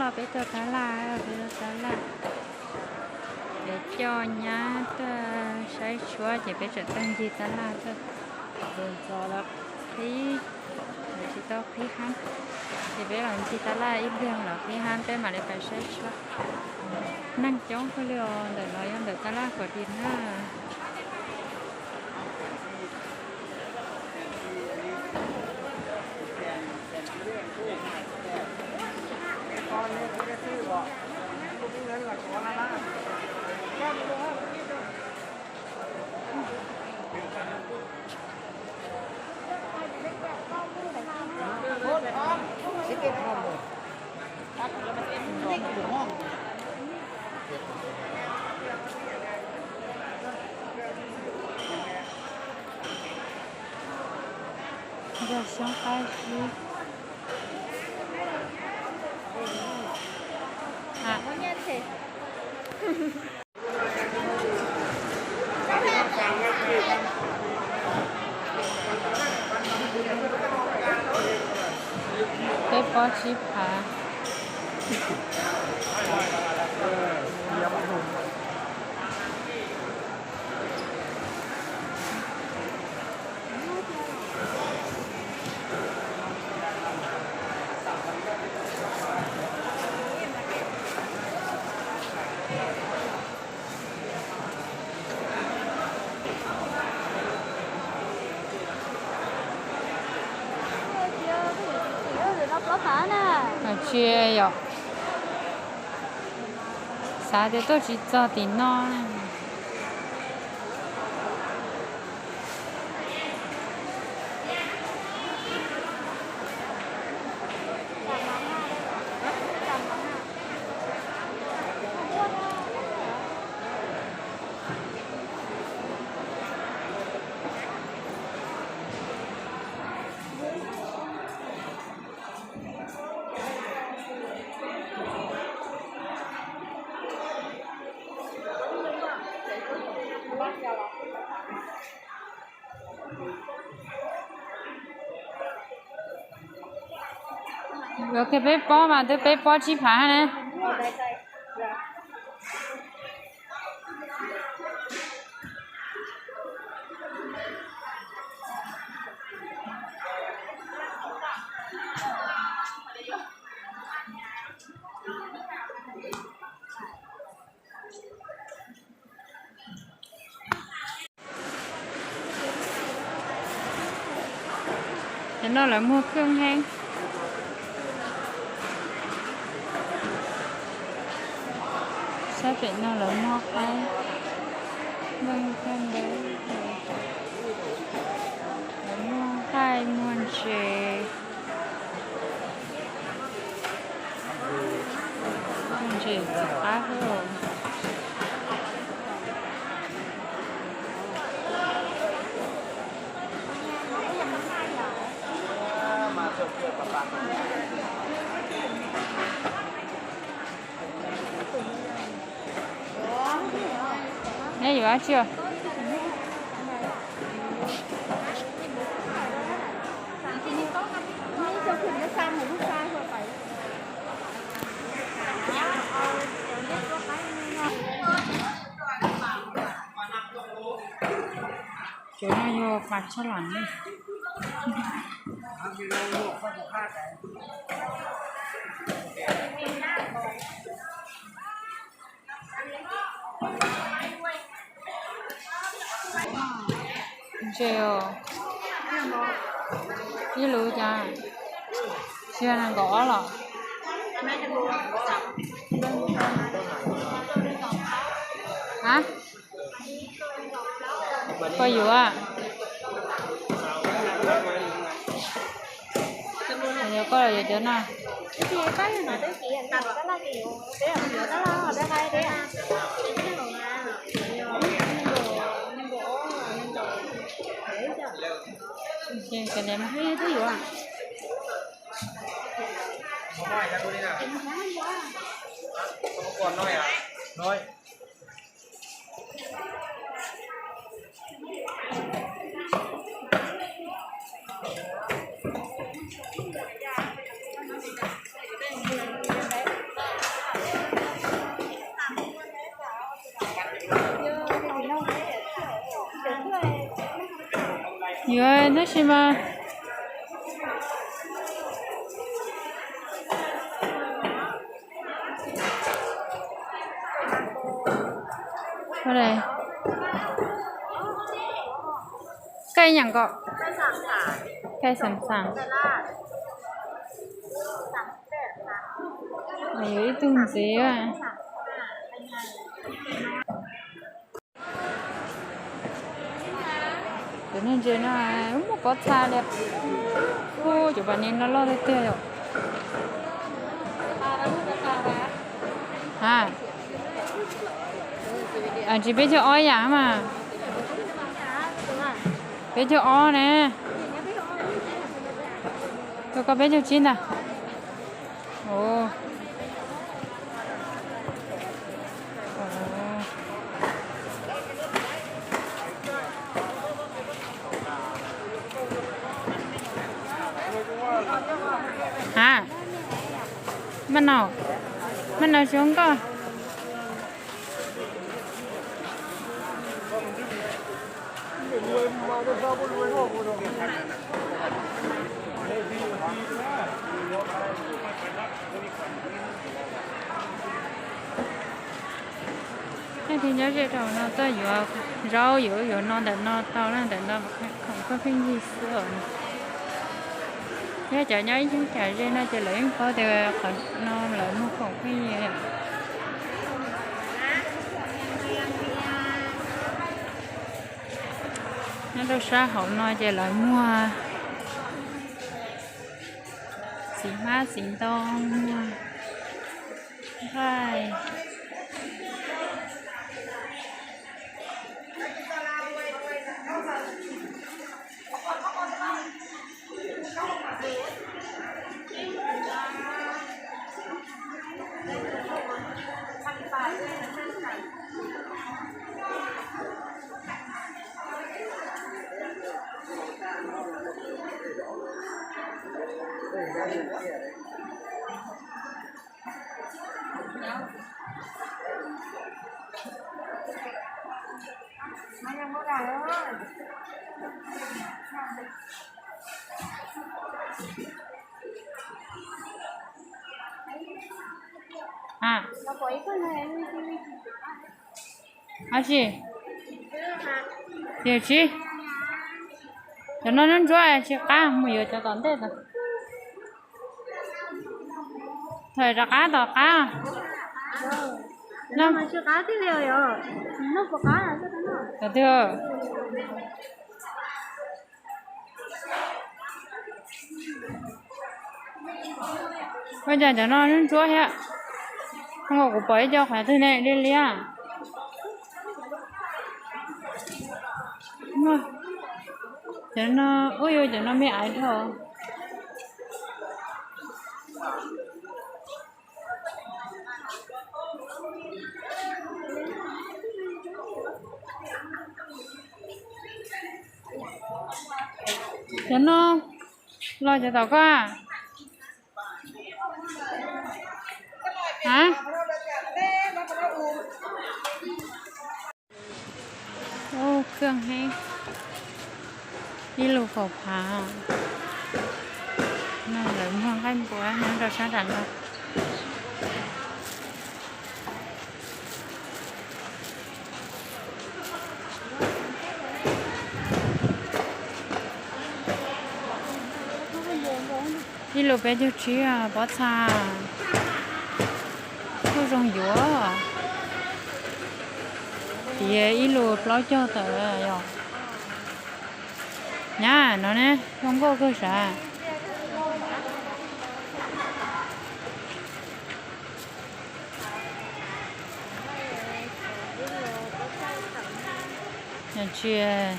Los peb tuaj tab laj, peb tuaj tab laj, peb coj nyab tuaj saib tshuab ces peb tseem tuaj ncig tab laj tuaj. Tus ntxov lawv qhib, lawv tsis tau qhib hab, ces peb los ncig tab laj ib pliag los qhib hab peb mam li pais saib tshuab. Neeg coob kawg li os, ntawm no yog ntawm tab laj kom dim na. Yog xyoob qab zib. Peb pob tsib phav. Tsis yog, xav tias tuaj tsis txog tim no. Yuav kiag peb pob mas twb peb pob tsib phav ne. Cov no lawv muag kheej heev. Sab pem no lawv muag qaib, muag kheej ntawd, lawv muag nqaij muag ntses. Ntses txiv qab hwb. Neb yuav dab tsi? Cov no yog pas tsab lam ne. Ntses os, ib lub cas tsis yog nees nkaum ob los? Ha? Koj yuav? Yuav koj los yuav cov no? Cov niam mas twb yuav. Tab sis mas koj ib yam nkaus, koj xam xam. Yuav ib tug ntxiv. Cov neeg ntse no muaj pob txha li. Ub, cov pas ni loj loj tiag tiag yom. Tsis peb caug ob yam mas. Peb caug ob ne. Rau koj peb caug tsib ntag. Ha, maj nau, maj nau xyov nkoj. Leej twg nyob ze rau no tuaj yuav zaub yuav yuav no ntawm no tau na, ntawm no khoom pheej yig xwb os. Yog cov nyob ib cheeb tsam ze no ces lawv yeej paub tias qhov no lawv muag khoom pheej yig. Nyob rau sab hauv no ces lawv muag txiv hmab txiv ntoo, muag nqaij. Ab tsi, tiam sis cov no ntsuab ntsuab tsis qab, mus yuav cov tom ntej tod. Thaum rov qab tom qab. Tom twg? Ua cas cov no ntsuab thiab? Zoo nkaus kuv pom ib co qhov twg ne, liab liab. Cov no, ub, yuav cov no me aiv dhau. Cov no los cov tom koj a? Ub, keej heev. Ib lub faus phav no lawv muag nqaij npua nyob rau sab nram no. Ib lus peb caug tsib pob txha, kuj zoo yuav. Tiav ib lus plaub caug tawm yom. Nyab no ne, zoo nkauj kawg sav. Tsis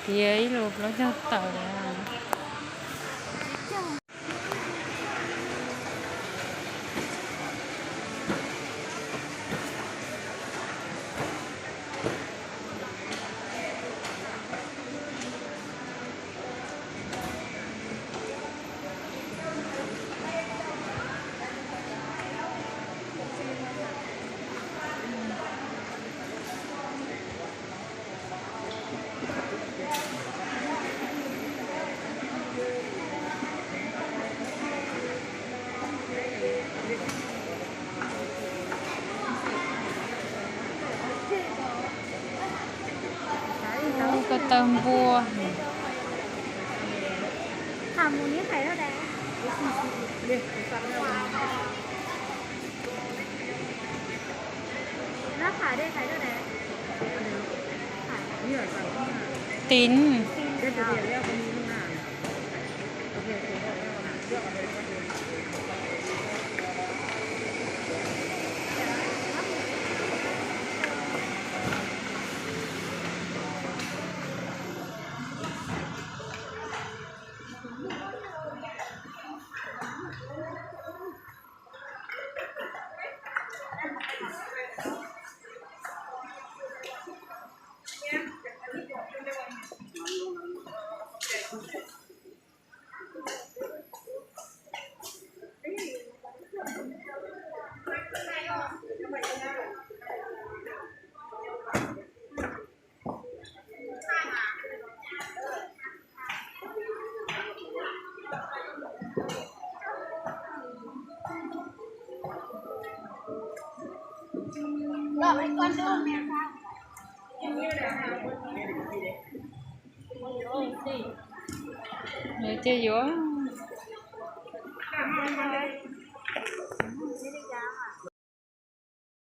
tiav ib lus plaub caug tawm lawm. Ua, tham mus neb hais rau daim. Nab tham dej hais rau daim. Tin. Ces yuav